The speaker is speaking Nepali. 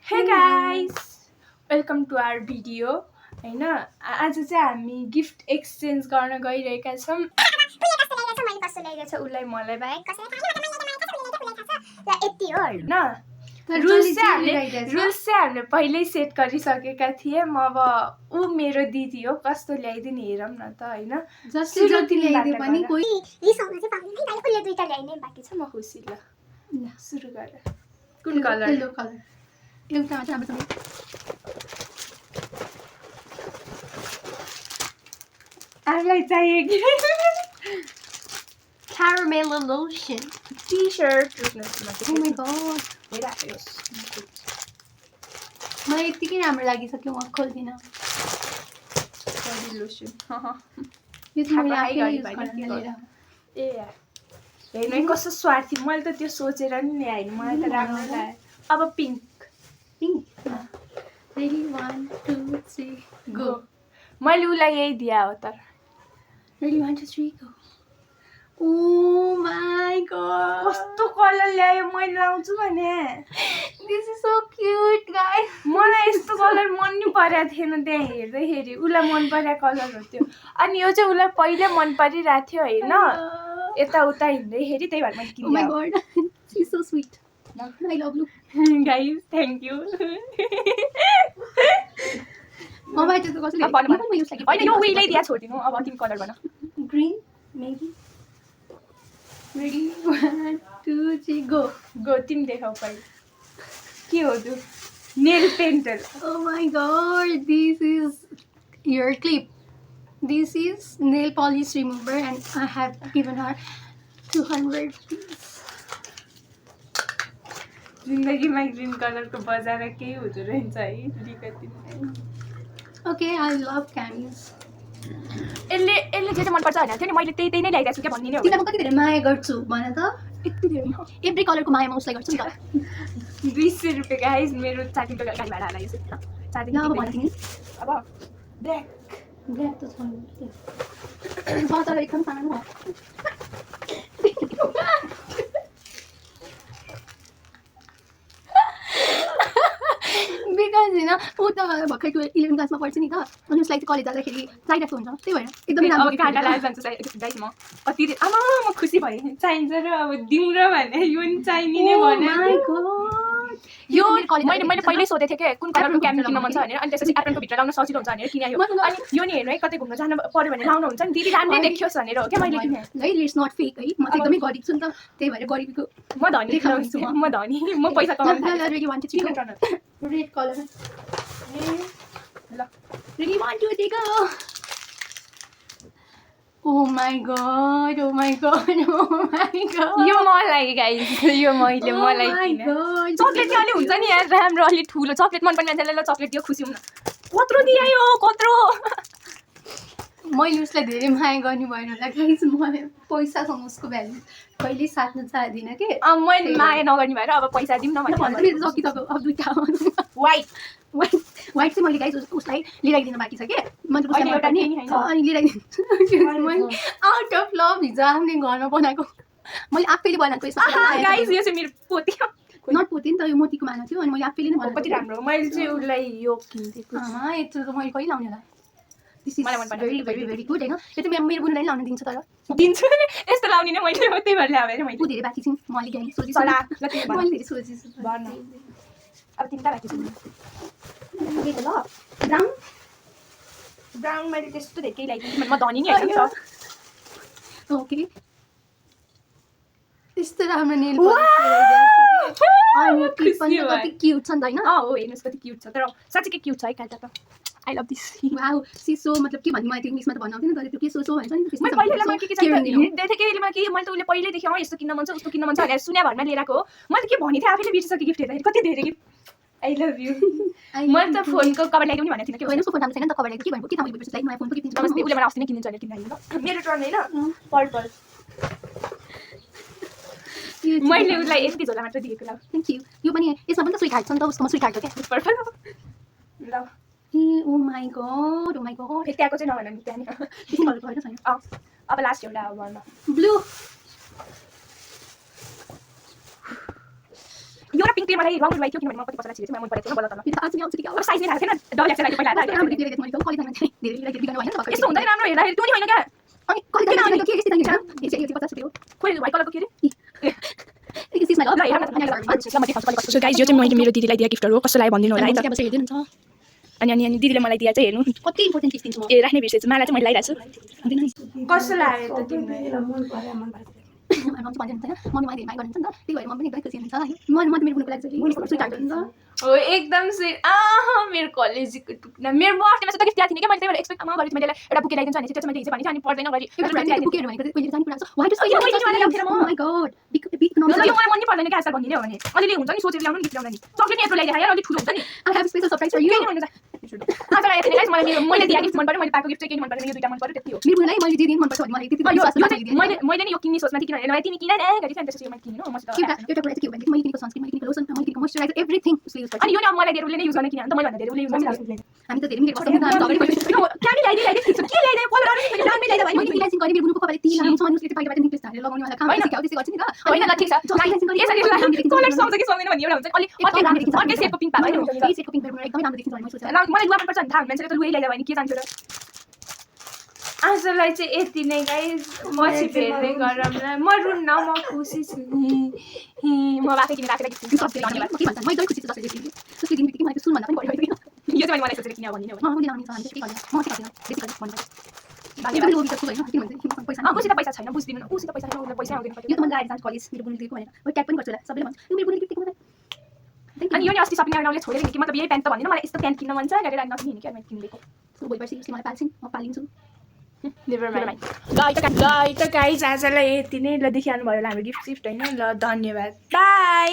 Hey guys! Welcome to our video. हैन आज चाहिँ हामी गिफ्ट एक्सचेन्ज गर्न गइरहेका छौँ। उसलाई मलाई बाहेक यति हो हैन। रुल्स चाहिँ हामीले पहिल्यै सेट गरिसकेका थियौँ। अब ऊ मेरो दिदी हो, कस्तो ल्याइदिने हेरौँ न त हैन। जति ल्याइदिए पनि कोही रिसाउन चाहिँ पाउँदैन। उसले दुईटा ल्याइनै बाँकी छ, म खुसी ल। सुरु गर। कुन कलर? Yellow colour. एउटा मात्र हाम्रो सबै हामीलाई चाहियो कि caramel lotion. T-shirt. Oh my god. मलाई यतिकै राम्रो लागिसक्यो, म खोल्दिनँ। लोसन यो चाहिँ मैले आफै युज गर्न लिएर। ए हेर्नु है कस्तो स्वार्थी। मैले त त्यो सोचेर नि ल्याएँ, मलाई त राम्रो लाग्यो। अब पिङ्क। Ready 1 2 3 go. मैले उसलाई यही दिया हो त। Ready 1 2 3 go. Oh my god. कस्तो कलर ल्यायो, मैले लाउँछु भने। This is so cute guys. मलाई यस्तो कलर मन नि परेको थिएन त्यहाँ हेर्दाखेरि। उसलाई मन परेको कलर हो त्यो। अनि यो चाहिँ उसलाई पहिले मन परिरहेको थियो हैन, यताउता हिँड्दाखेरि, त्यही भएर मैले किने। Oh my god. She's so sweet. I love you. Guys, thank you. ममा चाहिँ कसले म युज लागि हैन यो उहिले दिया छोड्दिनु। अब तिमी कलर भन। Green maybe. Ready 1 2 3 go. Go, तिमी देखाऊ पहिले। के हो त्यो? Nail painter. Oh my god, this is your clip. This is nail polish remover and I have given her 200 rupees. जिन्दगीमा ग्रीन कलरको बजाएर केही हुँदो रहेछ है लिकति। Okay, I love camis. यसले जे मन पर्छ हैन, त्यो नि मैले त्यही नै ल्याइदिएको छु के भन्ने नि हो। तिमीलाई म कति धेरै माया गर्छु भन त। यति धेरै एभ्री कलरको माया म उसलाई गर्छु नि त। 200 रुपैयाँ गाइस मेरो चार्जिङको गाडी भाडा लाग्यो। चार्जिङ ल अब भन तिमी। अब ब्ल्याक ब्ल्याक त छ छ तर एकदम सानो हो। बिकज हैन ऊ त भर्खर 11 क्लासमा पढ्छ नि त, अनि उसलाई चाहिँ कलेज जाँदाखेरि चाहिरहेको हुन्छ, त्यही भएर एकदम राम्रो। अब काँटा लाएर जान्छ गाइस। म कति आमा म खुसी भएँ। चाहिन्छ र अब दिउँ र भने यो नि चाहिने नै भने। My God. यो मैले पहिल्यै सोधेको थिएँ के कुन कलरको क्यामी किन्न मन छ भनेर। अनि त्यसपछि एप्रोनको भित्र लाउन सजिलो हुन्छ भनेर किने। अनि यो नि हेर्नु है कतै घुम्न जानु पर्यो भने लाउनु हुन्छ नि, दिदी राम्रै देखियोस् भनेर हो क्या मैले किने। है इट्स नट फेक है, म चाहिँ एकदमै गरिब छु नि त, त्यही भएर गरिबको म धनी देखाउँछु। म धनी, म पैसा कमाउँछु। Ready 1 2 3 red colour. ल ready 1 2 3 go. Oh my god, oh my god, oh my god. यो मलाई गाइस, यो मलाई किने। चकलेट चाहिँ अलि हुन्छ नि यार राम्रो, अलि ठुलो चकलेट मन पर्ने मान्छेलाई ल चकलेट दियो खुसी हुन। कत्रो दियो कत्रो। मैले उसलाई धेरै माया गर्नु भएन होला गाइस, म पैसासँग उसको भ्यालु कहिल्यै साट्न चाहदिनँ के। मैले माया नगर्ने भएर अब पैसा दिउँ न भने सकिसक्यो। अब दुईटा वाइट वाइट चाहिँ मैले गाइस उसलाई लिइराखिदिन बाँकी छ के। मैले उसलाई एउटा नि अनि लिइराखिदिन्छु। आउट अफ लभ हिजो आफ्नै घरमा बनाएको मैले आफैले बनाएको। गाइस यो चाहिँ मेरो पोती हो। नट पोती नि त, यो मोतीको माला थियो अनि मैले आफैले नै बनाएको। कति राम्रो। मैले चाहिँ उसलाई यो किनिदिएको। यत्रो त मैले कहिले लाउने होला। दिस इज मलाई मन पर्छ। भेरी भेरी भेरी गुड हैन। यो चाहिँ मेरो बुनुलाई लाउन दिन्छ तर दिन्छु नि यस्तो लाउने नै मैले त्यही भएर ल्याएर मैले। ऊ धेरै बाँकी छिन्, म अलिक गाली सोचिस सला ल तिमी भन। मैले धेरै सोचिस भन। अब तिनटा बाँकी छ। के ल ब्राउन ब्राउन मैले त्यस्तो धेरै केही ल्याइदिन्छु, म धनी नि हैन त। ओके यस्तो राम्रो नेल पलिस अनि क्लिप पनि कति क्यूट छ नि त हैन। हो हेर्नुस् कति क्यूट छ, तर साच्चै क्यूट छ है काटा त। I love this. वाउ सिसो मतलब के भन्नु, मलाई इङ्ग्लिशमा त भन्न आउँदैन तर त्यो के सोसो भन्छ नि मैले पहिलेलाई मलाई के चाहिन्छ हिँड्दै थिएँ कि मैले के मैले त उसले पहिल्यै देखेँ यस्तो किन्न मन छ उस्तो किन्न मन छ भनेर सुन्या भरमा लिएर आएको हो। मैले के भनेको थिएँ आफैले बिर्सिसकेँ गिफ्ट हेर्दाखेरि कति धेरै गिफ्ट। I love you. मैले त फोनको कभर ल्याइदिउँ नि भनेको थिइनँ कि होइन उसको फोन राम्रो छैन नि त, कभर ल्याएको के भन्नु के थाहा मैले बिर्सिसकेँ नयाँ फोनको गिफ्ट दिन्छ। उसले मलाई अस्ति नै किनिदिन्छ भनेर किनिदिनु। मेरो टर्न हैन पर्पल। मैले उसलाई यति झोला मात्र दिएको ल। Thank you. यो पनि यसमा पनि त स्विट हार्ट छ नि त, उसकोमा स्विट हार्ट छ क्या। पर्पल ल। ए oh my God, oh my God. त्यहाँको चाहिँ नभन नि त्यहाँ नि। त्यस्तो कलरको होइन छैन। अब लास्ट एउटा भन्न। ब्लू यो र पिङ्कले मलाई राउन्ड भएको थियो किनभने म कति पसला छिरेछु मलाई मन परेको थियो बल्ल तल यो त आज नि आउँछ कि अब साइज नै राखेको थिएन डर लाग्छ लागि पहिला राम्रो देख्दै देख्दै मैले कलेजमा मान्छे धेरै लिलाइदिनु गर्नु भएन यस्तो हुँदैन राम्रो हेर्दाखेरि त्यो नि होइन क्या अनि कलेजमा आउने के यस्तो देखिन्छ यसले 50 रुपैयाँ खोइ व्हाइट कलरको के रे एक सिस्मा ल सो गाइस यो चाहिँ मैले मेरो दिदीलाई दिएको गिफ्टहरु हो कस्तो लाग्यो भनिदिनु होला है त अब चाहिँ हेर्दिनु छ अनि दिदीले मलाई दिया चाहिँ हेर्नु कति इम्पोर्टेन्ट गिफ्ट दिन्छु म ए राख्ने बिर्सेछु माला चाहिँ मैले लगाइरहेको हुँदैन नि छु कस्तो लाग्यो त तिमीलाई मम्मी चाहिँ भन्दैन हैन मम्मी मलाई धेरै माया गर्नुहुन्छ नि त त्यही भएर मम्मी पनि एकदमै खुसी हुनुहुन्छ हैन म त मेरो बुनुको लागि चाहिँ स्वीट हार्ट हुन्छ हो एकदम स्वीट मेरो कलेजको टुक्रा मेरो बर्थडेमा त गिफ्ट दिएको थिएँ कि मैले त्यही भएर एक्सपेक्ट गरे मैले एउटा बुके ल्याइदिन्छु भने चाहिँ त्यो चाहिँ मैले हिजो भने अनि पर्दैन गरी एउटा ब्रान्डको बुकेहरु भनेको चाहिँ कहिले जानु कुरा छ white so oh my god big big यो मलाई मन नि पर्दैन क्या आजकल भन्दिने हो भने अलिअलि हुन्छ नि सोचेर ल्याउनु नि गिफ्ट ल्याउनु नि चक्लेट नि यत्रो ल्याइदिए अलिक ठुलो हुन्छ नि I have special surprise for you आज आएको गाइस मलाई मैले दिएको गिफ्ट मन पर्यो मैले पाएको गिफ्ट चाहिँ के मन पर्दैन यो दुईटा मन पर्यो त्यति हो मेरो बुनुलाई मैले जे दिन मन पर्छ भने मलाई त्यति यो मैले नि यो किन्ने सोचमा थिएँ किनभने मलाई तिमी किन न गरी त्यसपछि मैले किन्नु म एउटा कुरा चाहिँ के हो भने मैले किनेको सनस्क्रिन मैले किनेको लोसन मैले किनेको मोइस्चराइजर एभ्रीथिङ उसले युज गर्छ अनि यो नि अब मलाई धेरै नै युज गर्ने किन त मैले भन्दा धेरै उसले युज गर्छ हामी त धेरै मिनेट गर्छौँ अगाडि बढ्छौँ क्यामी ल्याइदिए के ल्याइदिए कलर अनि दामी ल्याइदिए भने मैले इलाइजिङ गरेँ मेरो बुनुको कपालले तिल लाउँछ अनि उसले त्यो बाहिरबाट निक्लेस हालेर लगाउने वाला काम सिकाउ त्यसै गर्छ नि त होइन ल ठिक छ यसरी कलर सुहाउँछ कि सुहाउँदैन भन्ने एउटा हुन्छ अलि अर्कै सेपको पिङ्क पाएको होइन यही सेटको पिङ्क पेपर एकदमै राम्रो देखिन्छ भने मैले सोचेँ मलाई गुवा पर्छ नि थाहा मान्छेले त लुइ ल्याइदियो भने के जान्थ्यो र आजलाई चाहिँ यति नै गाइस पछि फेर्दै गरौँला म रुन्न म खुसी छु म बाँकी किनेर राखेर गिफ्ट सबैले धन्यवाद म के भन्छ म एकदमै खुसी छु जसले गिफ्ट दियो उसले दिन बित्तिकै मलाई त्यो सुन भन्दा पनि बढी भइसक्यो यो चाहिँ मलाई सोचेर किन भनिदिनु म उसले लाउने छ हामी चाहिँ के गर्ने म चाहिँ गर्दिनँ बेसी गर्दिनँ भन्नु बाकी पनि लोभी त छु होइन किन भन्छ मसँग पैसा उसित पैसा छैन बुझ्दिनु न उसित पैसा छैन उसले पैसा आउँदैन यो त मैले आएर जान्छ कलेज मेरो बुनुले दिएको भनेर म ट्याग पनि गर्छु होला सबैले भन्छ यो मेरो बुनुले गिफ्ट दिएको मलाई अनि यो नि अस्ति सपिङ गर्नले छोडेर कि मतलब यही प्यान्ट त भन्दिनँ मलाई यस्तो प्यान्ट किन्न मन छ गरेर नकिने कि मैले किनिदिएको सो भोलि पर्सि उसले मलाई पाल्छिन् म पालिन्छु नेभर माइन्ड गाइस आजलाई यति नै ल देखिहाल्नु भयो होला हाम्रो गिफ्ट सिफ्ट होइन ल धन्यवाद बाई